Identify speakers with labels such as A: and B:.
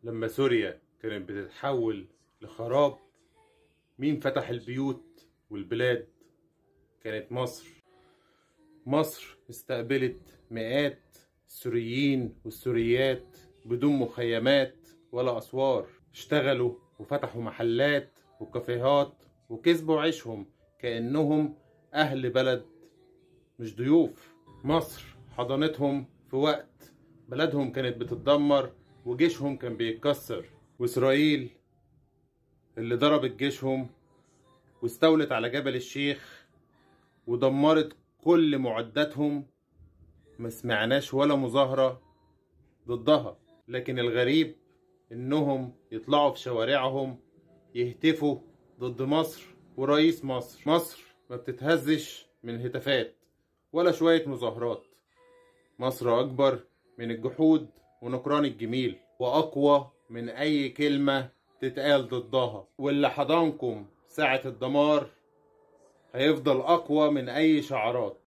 A: لما سوريا كانت بتتحول لخراب، مين فتح البيوت والبلاد؟ كانت مصر. مصر استقبلت مئات السوريين والسوريات بدون مخيمات ولا أسوار، اشتغلوا وفتحوا محلات وكافيهات وكسبوا عيشهم كأنهم أهل بلد مش ضيوف. مصر حضنتهم في وقت بلدهم كانت بتتدمر وجيشهم كان بيتكسر، وإسرائيل اللي ضربت جيشهم واستولت على جبل الشيخ ودمرت كل معداتهم ما سمعناش ولا مظاهرة ضدها. لكن الغريب انهم يطلعوا في شوارعهم يهتفوا ضد مصر ورئيس مصر. مصر ما بتتهزش من هتافات ولا شوية مظاهرات. مصر أكبر من الجحود ونكران الجميل، وأقوى من أي كلمة تتقال ضدها. واللي حضنكم ساعة الدمار هيفضل أقوى من أي شعارات.